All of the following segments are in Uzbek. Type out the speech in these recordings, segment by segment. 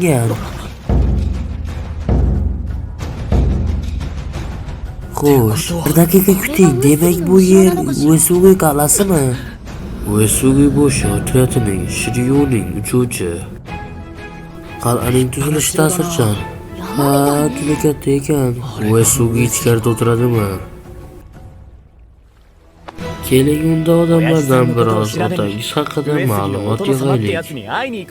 qilingan. Xo'sh, bir daqiqa kuting. Demak, bu yer Uesugi qal'asimi? Uesugi Boshi otryadining Shiryuning uchuvchi. Qal'aning tuzilishi ta'sirchan. Ha, juda katta ekan. Uesugi ichkarida o'tiradimi? Keling unda odamlardan biroz otangiz haqida ma'lumot yig'aylik.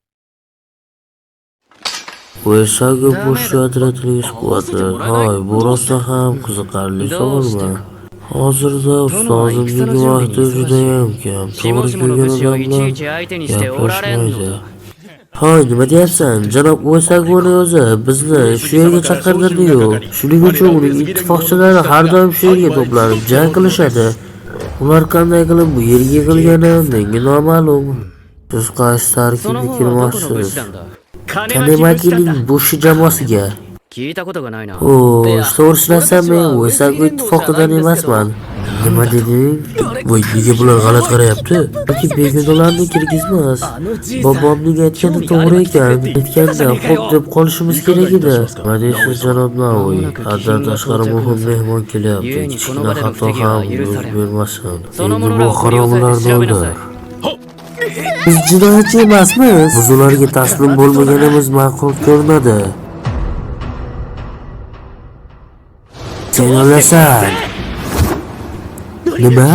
Uesugi Boshi otryadining quvvati. Hoy, bu rostdan ham qiziqarli savolmi? Hozirda ustozimning vaqti judayam kam. To'g'ri kelgan odam bilan gaplashmaydi. Hoy, nima deyapsan? Janob Uesaguni o'zi bizni shu yerga chaqirdirdi-yu. Shuning uchun uning ittifoqchilari har doim shu yerga to'planib jang qilishadi. Ular qanday qilib bu yerga yig'ilgani menga noma'lum. Siz qaysi tarkibga kirmoqchisiz? Kanemakining Bushi jamoasiga. Xo'sh, to'g'risini aytsam, men Uesagu ittifoqidan emasman. Nima deding? Voy, nega bular g'alati qarayapti? Balki begonalarni kirgizmas. Bobomning aytgani to'g'ri ekan. Aytganda xo'p deb qolishimiz kerak edi. Nima deysiz, janob Naoy? Haddan tashqari muhim mehmon kelyapti. Kichkina xato ham yuz bermasin. Endi bu haromilarni o'ldir. Biz jinoyatchi emasmiz. Biz ularga taslim bo'lmaganimiz ma'qul ko'rinadi. Sen o'lasan. Nima?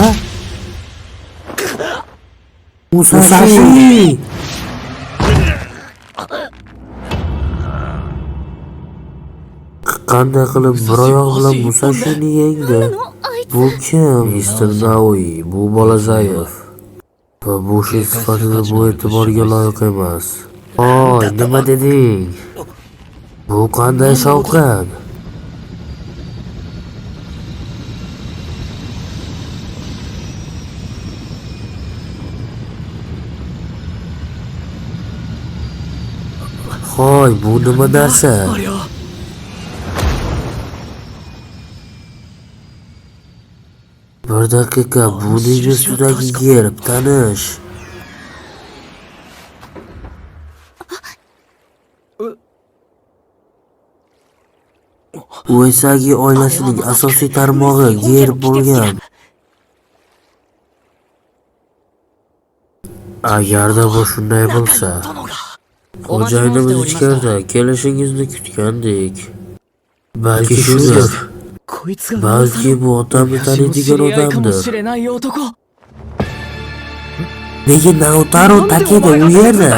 Musashi! Qanday qilib bir oyoq bilan Musashini yengdi? Bu kim? Mister Naoy, bu bola zaif. Va Bushi sifatida bu e'tiborga loyiq emas. Oy, nima deding? Bu qanday shovqin? Hoy, bu nima narsa? Bir daqiqa, buning ustidagi gerb tanish. Uesagi oilasining asosiy tarmog'i gerb bo'lgan. Agarda bu shunday bo'lsa, xo'jayinimiz ichkarida kelishingizni kutgandik. Balki shudir. Balki bu otamni taniydigan odamdir. Nega Naotaro Takeda u yerda?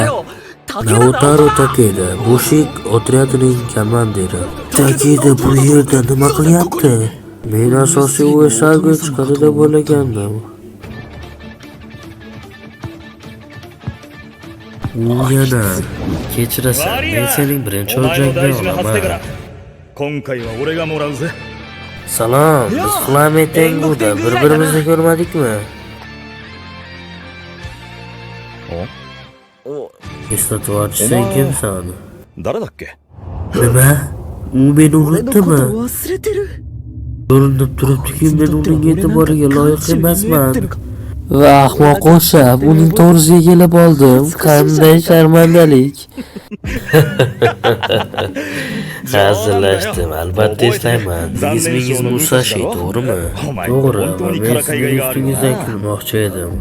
Naotaro Takeda, Bushik otryadining komandiri. Takeda bu yerda nima qilyapti? Men asosiy Uesagu chiqadi deb o'ylagandim. U yana kechirasan, men sening birinchi o'ljangni olaman. 今回は俺がもらうぜ。 Salom, biz Flame Tenguda bir-birimizni ko'rmadikmi? Eslatuvchi sen kimsan? 誰だっけ？ Nima? U meni unutdimi? Ko'rinib turibdiki, men uning e'tiboriga loyiq emasman. Va ahmoq o'xshab uning to'g'risiga kelib oldim. Qanday sharmandalik. Hazillashdim, albatta eslayman. Ismingiz Musashi, to'g'rimi? To'g'ri, va men sizning ustingizdan kulmoqchi edim.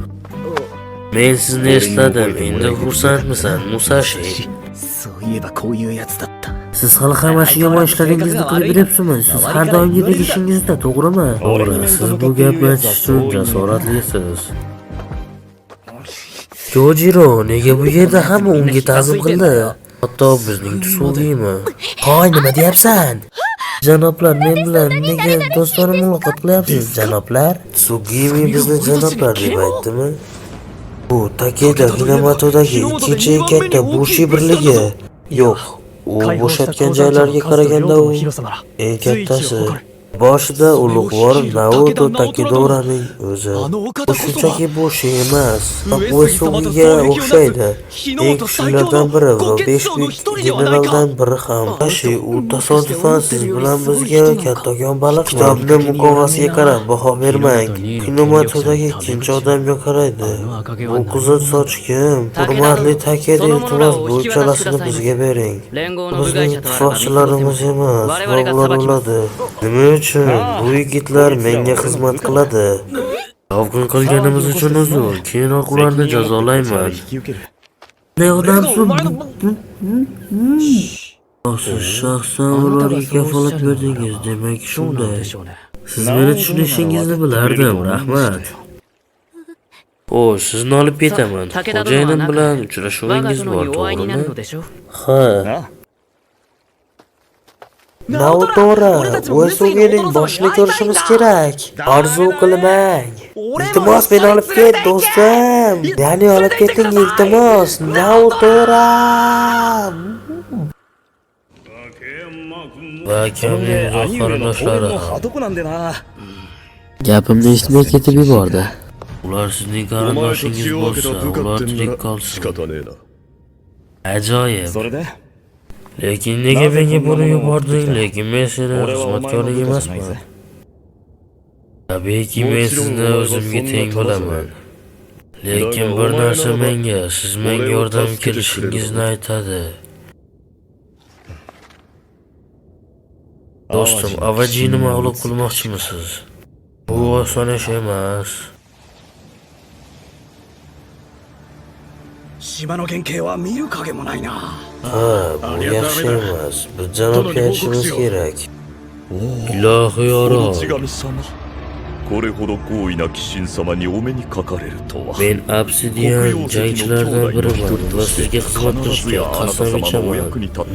Men sizni esladim, endi xursandmisan, Musashi? そういえばこういうやつだった。 Siz hali ham ana shu yomon ishlaringizni qilib yuryapsizmi? Siz har doimgidek ishingizda, to'g'rimi? To'g'ri, siz bu gapni aytish uchun jasoratlisiz. Jojiro, nega bu yerda hamma unga ta'zim qildi? Hatto bizning Tsugimi. Hoy, nima deyapsan? Janoblar, men bilan nega do'stona muloqot qilyapsiz, janoblar? Tsugimi bizni janoblar deb aytdimi? Bu Takeda Hinamatodagi ikkinchi eng katta Bushi birligi. Yo'q, u 解放した bo'shatgan 鉱山地の joylarga 数と領 qaraganda 土 u の広さなら eng 随一を kattasi. 誇る。Boshida ulug'vor Naoto Takedoraning o'zi. Bu shunchaki bo'sh emas. Uesugiga o'xshaydi. Eng kuchlilardan biri va 5 buyuk generaldan biri ham. Musashi, u tasodifan siz bilan bizga kattakon baliq. Kitobni muqovasiga qarab baho bermang. Hinomatodagi ikkinchi odamga qaraydi. Bu qizil soch kim? Hurmatli Takeda, iltimos, bu uchalasini bizga bering. Bizning ittifoqchilarimiz emas va ular o'ladi. Nima uchun bu yigitlar menga xizmat qiladi? Shovqin qilganimiz uchun uzr, keyinroq ularni jazolayman. 引き受ける Ne odamsiz? Siz shaxsan ularga kafolat berdingiz, demak shunday. Siz meni tushunishingizni bilardim, rahmat. Xo'sh, sizni olib ketaman. Xo'jayinim bilan uchrashuvingiz bor, to'g'rimi? Ha. あ Naotora, Uesugining boshini ko'rishimiz kerak. Orzu qilmang. Iltimos, meni olib ket, do'stim. Ya'ni olib keting, iltimos. Naotora. Va そんで akamning 兄 uzoq 上の当 qarindoshlari 連の ham. はとこなんでな Gapimni eshitmay ketib yubordi. Ular sizning お前と qarindoshingiz 血を分け bo'lsa, た部下 ular ってんな tirik ら仕 qolsin. 方ねえな Ajoyib. それで Lekin nega menga buni yubording? Lekin men seni 俺はお前の xizmatkoring 部下じゃない emasman. ぜ Tabiiyki, men もちろん sizni お前は o'zimga そん teng なタダじゃね bilaman. え Lekin だが bir お前 narsa ならば menga, siz menga 俺を yordam 助けてくれるだ kelishingizni ろう aytadi. Do'stim, Avajini mag'lub qilmoqchimisiz? Bu oson ish emas. 島の原型は見る影もないな Ha, bu yaxshi emas. Biz janobga aytishimiz kerak. Ilohiy この orol. 地神様これほど高位な鬼神様にお目にかかれるとは Men obsidian jangchilardan biriman va sizga xizmat qilishga qasam ichaman.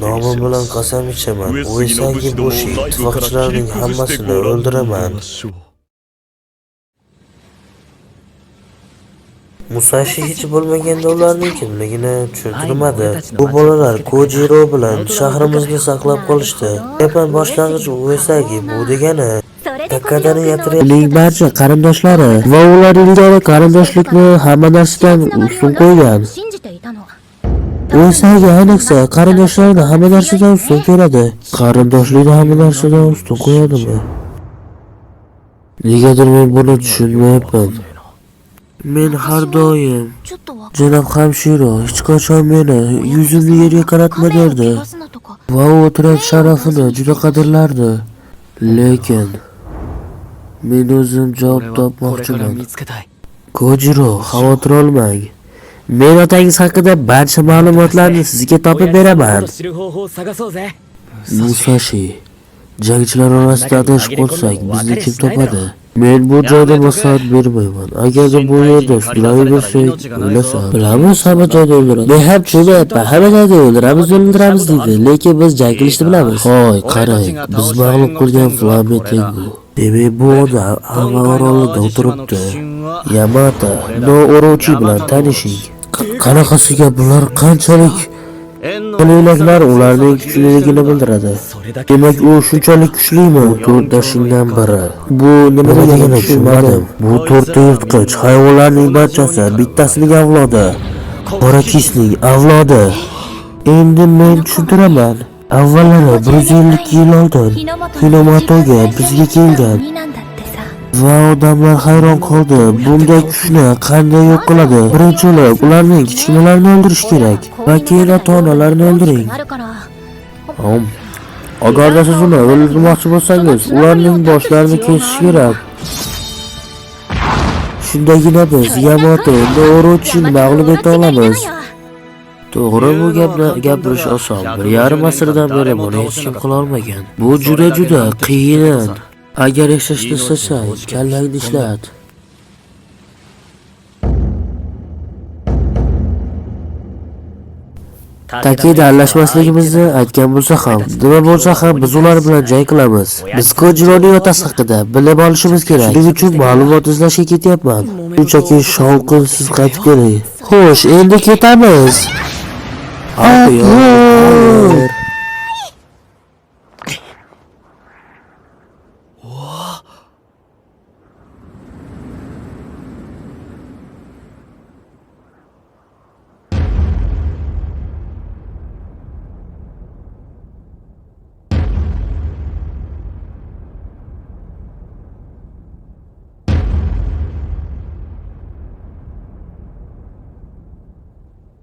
Nomim bilan qasam ichaman. 上杉の武 Uesagi 士どもを Bushi 内部から切り ittifoqchilarning 崩して hammasini ご覧に入れ o'ldiraman. ましょう Musashi hech bo'lmaganda ularning kimligini tushuntirmadi. Bu bolalar Kojiro bilan shahrimizni saqlab qolishdi. Japan boshlang'ich Uesagi bu degani Takadani uning barcha qarindoshlari va ular ilgari qarindoshlikni hamma narsadan ustun qo'ygan. Uesagi ayniqsa qarindoshlarini hamma narsadan ustun ko'radi. Qarindoshlikni hamma narsadan ustun qo'yadimi? Negadir men buni tushunmayapman. Men har doim janob hamshira hech qachon meni yuzimni yerga qaratma derdi va u o'tirak sharafini juda qadrlardi. Lekin men o'zim javob 俺はこれから topmoqchiman. 見つけたい Kojiro, xavotir olmang. Men otangiz haqida barcha ma'lumotlarni sizga topib beraman. 知る方法を探そうぜ Musashi, jangchilar orasida adashib qolsak, bizni kim topadi? Men bu joyda maslahat bermayman. Agarda bu yerda yuraversak, o'lasan. Bilamiz, hamma joyda o'ldiradi. Men ham tushunmayapman. Hamma joyda o'ldiramiz, o'ldiramiz deydi. Lekin biz jang qilishni bilamiz. Hoy, qarang, biz mag'lub qilgan Flametengu. Demak, bu odam Ava orolida o'tiribdi. Yamata no Orochi bilan tanishing. Qanaqasiga bular qanchalik Qo'laklar ularning kuchliligini bildiradi. Demak, u shunchalik kuchlimi? U to'rtdashingdan biri. Bu nima deganini tushunmadim. Bu to'rtta yirtqich hayvonlarning barchasi bittasining avlodi. Qorakisning avlodi. Endi men tushuntiraman. Avvallari 150 yil oldin Hinomatoga bizga kelgan va odamlar hayron qoldi. Bunday kuchni qanday yo'q qiladi? Birinchi bo'lib ularning kichkinalarini o'ldirish kerak va keyin ota-onalarini o'ldiring. Om. Agarda siz uni o'ldirmoqchi bo'lsangiz, ularning boshlarini kesish kerak. Shundagina biz Yamato no Orochini mag'lub eta olamiz. To'g'ri, bu gapni gapirish oson. 1,5 asrdan beri buni hech kim qila olmagan. Bu juda-juda qiyin. Agar yashashni istasang, kallangni ishlat. Takeda aralashmasligimizni aytgan bo'lsa ham, nima bo'lsa ham biz ular bilan jang qilamiz. Biz Kojironing otasi haqida bilib olishimiz kerak. Shuning uchun ma'lumot izlashga ketyapman. Shunchaki shovqinsiz qaytib keling. Xo'sh, endi ketamiz. Xayr.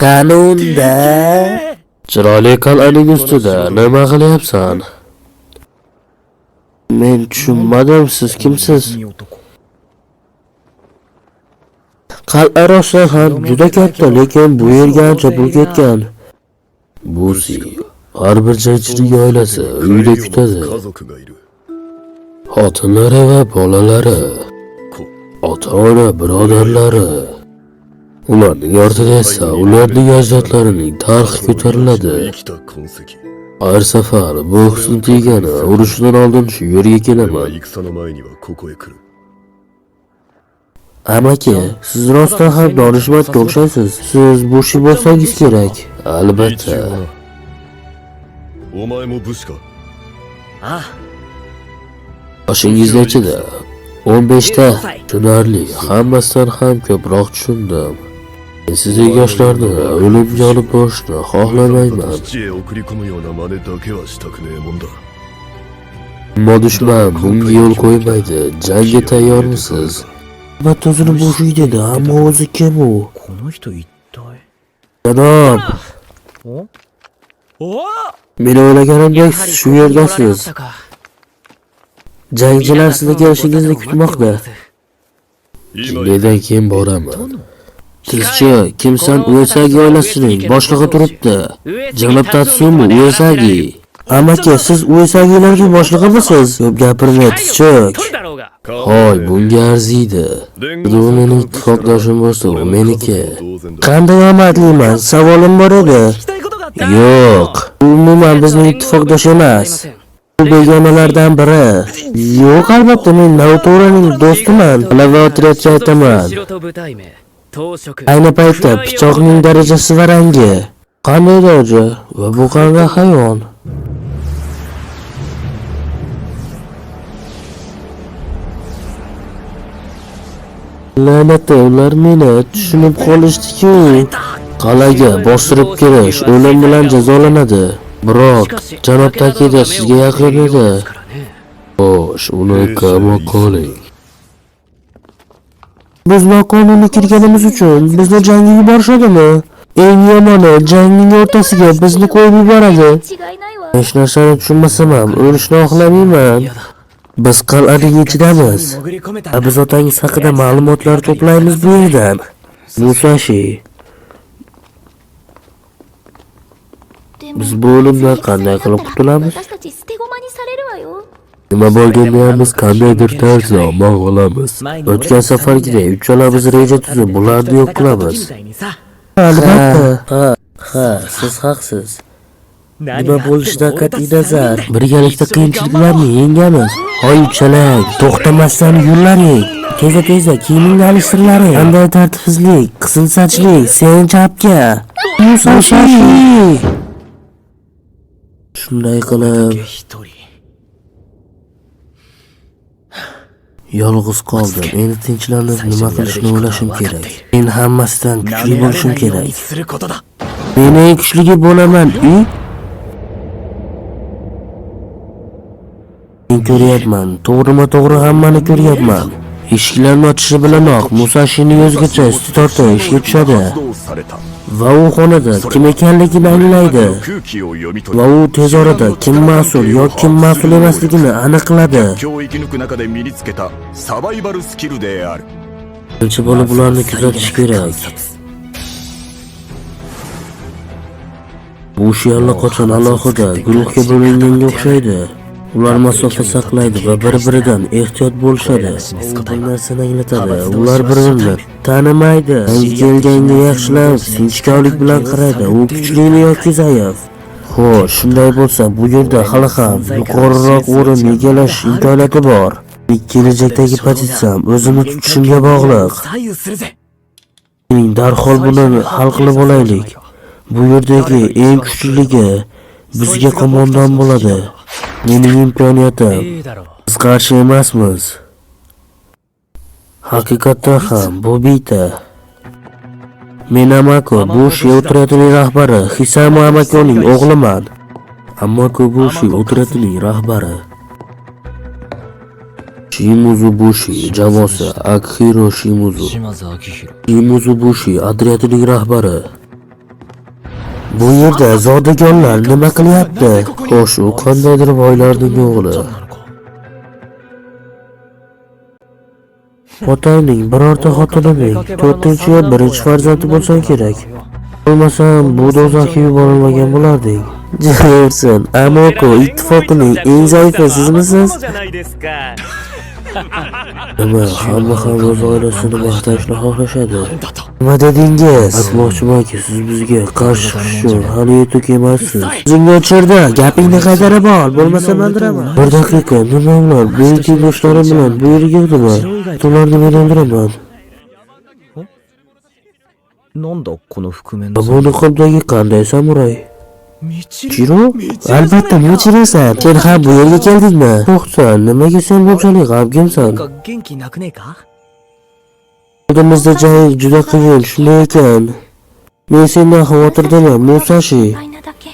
Qani unda? Chiroyli qal'aning ustida nima qilyapsan? Men tushunmadim, siz kimsiz? Qal'a rostdan ham juda katta, lekin bu yerga ancha pul ketgan. Busi, har bir jangchining oilasi uyda kutadi. 家族がいる Xotinlari va bolalari, ota-ona, birodarlari. Ularning ortida esa ularning ajdodlarining tarixi ko'tariladi. 生きた痕跡 Har safar bu husn tegani urushdan oldin shu yerga 俺は kelaman. 戦の前にはここへ来る Amaki, siz rostdan ham donishmandga o'xshaysiz. Siz bushi bo'lsangiz kerak. 一応 Albatta. なお前も武士かあ Yoshingiz nechida? 15 ta. Tushunarli, hammasidan ham ko'proq tushundim. Men sizdek yoshlarni o'limga olib borishni xohlamayman. 死地へ送り込むような真似だけはしたくねえもんだ Ammo dushman bunga yo'l qo'ymaydi. Jangga tayyormisiz? Albatta o'zini Bushi dedi, ammo o'zi kim u? この人一体 Janob, おお men o'ylaganimdek siz shu yerdasiz. Jangchilar sizni kelishingizni kutmoqda. 今 Jinnidan keyin boraman. Tizchi, kimsan Uesagi oilasining boshlig'i turibdi. Janob Tatsumi Uesagi. Amaki, siz Uesagilarning boshlig'imisiz? Ko'p gapirma, tizchuk. Hoy, bunga arziydi. 伝 U mening ittifoqdoshim bo'lsa, u meniki. 同然だ Qanday omadliman, savolim bor edi. Yo'q, u umuman bizning ittifoqdosh emas. U begonalardan biri. Yo'q, albatta men Naotoraning do'stiman. Talaba otryadga aytaman. Ayni paytda pichoqning darajasi va rangi. Qanday daraja va bu qanday hayvon? La'nati, ular meni tushunib qolishdi-ku. Qal'aga bostirib kirish o'lim bilan jazolanadi. Biroq janob Takeda sizga yaqin edi. Xo'sh, uni qamoqqa oling. Biz noqonuniy kirganimiz uchun bizni jangga yuborishadimi? Eng yomoni, jangning o'rtasiga bizni qo'yib yuboradi. 違いないわ Hech narsani tushunmasam ham o'lishni xohlamayman. Biz qal'aning ichidamiz. 潜り込めた Va biz otangiz haqida ma'lumotlar to'playmiz bu yerdan. Musashi, でも biz bu o'limdan qanday qilib qutulamiz? 私たち捨て駒にされるわよ Nima bo'lganda ham biz qandaydir tarzda omon qolamiz. O'tgan safargidek uchalamiz reja tuzib bularni yo'q qilamiz. みたいにさ Albatta. Ha, ha, siz haqsiz. Nima bo'lishidan qat'iy nazar, birgalikda qiyinchiliklarni yengamiz. Hoy uchalang, to'xtamasdan yo'llaring. Teza teza kiyimingni alishtirlaring. Qanday tartibsizlik, qizil sochlik, sen chapga. Musashi. Shunday qilib 一人 yolg'iz qoldim. Endi tinchlanib nima qilishni o'ylashim kerak. Men hammasidan kuchli 舐められ bo'lishim ないよう kerak. にすることだ Men eng kuchligi bo'laman. Uy. Men ko'ryapman. To'g'rima-to'g'ri hammani ko'ryapman. Eshiklarni ochishi bilanoq Musashining o'zigacha isti tortib ishga tushadi 発動された va u xonada kim ekanligini anglaydi. 空気を読み取 Va り u tez orada kim mas'ul yoki kim mas'ul emasligini aniqladi. 今日生き抜く中で身につけたサバイバルスキルである Birinchi bo'lib ularni kuzatish kerak. Bu ish allaqachon alohida guruhga bo'linganga o'xshaydi. Ular masofa saqlaydi va bir-biridan ehtiyot bo'lishadi. U bir narsani anglatadi. Ular bir-birini tanimaydi. Yangi kelganga yaxshilab sinchkovlik bilan qaraydi. U kuchlimi yoki zaif? Xo'sh, shunday bo'lsa, bu yerda hali ham yuqoriroq o'rin egallash imkoniyati bor. Kelajakdagi pozitsiyam o'zimni tutishimga bog'liq. 左右するぜ Keling, darhol buni hal qilib olaylik. Bu yerdagi eng kuchliligi bizga qo'mondon bo'ladi. Mening imkoniyatim. いいだろう Biz qarshi emasmiz. Haqiqatdan ham bu bitta. Men Amako Bushi otryadining rahbari Hisamu Amakoning o'g'liman. Amako Bushi otryadining rahbari. Shimuzu Bushi jamoasi Akihiro Shimuzu. 島津明宏 Shimuzu Bushi otryadining rahbari. Bu yerda zodagonlar nima qilyapti? Xo'sh, u qandaydir boylarning o'g'li. Otangning birorta xotinining 4-chi yo 1-chi farzandi bo'lsang kerak. Bo'lmasam bu do'zaxga yuborilmagan bo'larding. Jefferson, Amoko ittifoqining eng zaifi sizmisiz? Nima, hamma ham o'z oilasini maqtashni xohlashadi. Nima dedingiz? Aytmoqchimanki, siz bizga qarshi chiqish uchun hali yetuk emassiz. O'zingni o'chirdi, gapingni qaytarib ol, bo'lmasa o'ldiraman. Bir daqiqa, nima ular? Mening tengdoshlarim bilan bu yerga yig'dimi? Ularni men o'ldiraman. なんだこの覆面 Bu niqobdagi qanday samuray? Chiro? Albatta, Michirosan. Sen ham bu yerga keldingmi? To'xta, nimaga sen bunchalik g'amginsan? か元気なくねえか Oldimizda jang juda qiyin, shunday ekan. Men sendan xavotirdaman, Musashi. 心配なだけ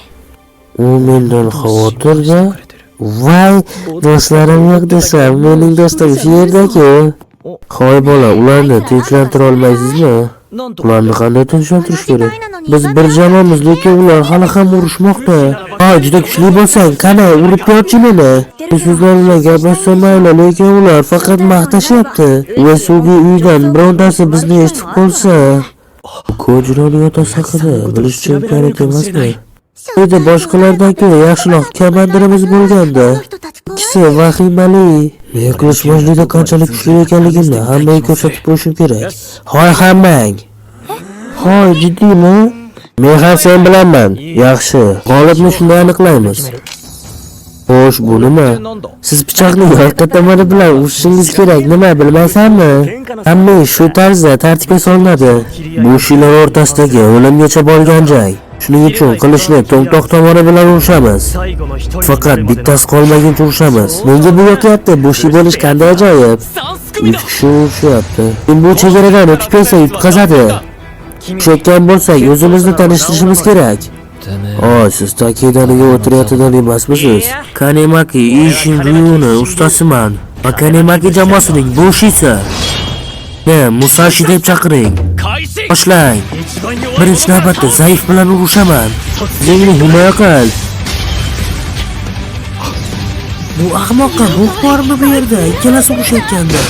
U mendan xavotirda. Voy, do'stlarim yo'q desam, mening do'stim shu yerda-ku. Hoy bola, ularni tinchlantira olmaysizmi? なんと Ularni qanday tinchlantirish kerak? Biz bir jamoamiz, lekin ular hali ham urushmoqda. Ha, juda kuchli bo'lsang, qani, urib ko'rchi meni. Bu so'zlar bilan gaplashsam mayli, lekin ular faqat maqtashyapti. Uesugi uyidan birontasi bizni eshitib qolsa, Kojironing otasi haqida bilishcha imkoniyat emasmi? Uyda boshqalardan ko'ra yaxshiroq komandirimiz bo'lganda. この人たち怖い Ikkisi vahimali. Men qilichbozlikda qanchalik kuchli ekanligimni hammaga ko'rsatib qo'yishim kerak. Hoy hammang. Hoy, jiddiymi? Men ham sen bilanman. Yaxshi, g'olibni shunday aniqlaymiz. Xo'sh, bu nima? なんだ Siz pichoqni orqa tomoni bilan urishingiz kerak, nima bilmaysanmi? Hamma ish shu tarzda tartibga solinadi. Bu shular o'rtasidagi o'limgacha bo'lgan jang. Shuning uchun qilichni to'mtoq tomoni bilan urishamiz. 最後の一人 Faqat bittasi qolmaguncha urishamiz. Menga bu yoqyapti, bu shi bo'lish qanday ajoyib. 3 kishi urushyapti. Kim bu chegaradan o'tib kelsa yutqazadi. Tushayotgan bo'lsak, o'zimizni tanishtirishimiz kerak. てめえ Oy, siz Takedaniga o'tirayotgan emasmisiz? Kanemaki Ishin Ryuni ustasiman. Va Kanemaki jamoasining boshisi. Ne, Musashi deb chaqiring. 開始 Boshlang. 一番弱い Birinchi navbatda zaif bilan urushaman. O'zingni himoya qil. Bu ahmoqqa ruh bormi bu yerda? Ikkalasi urushayotganda.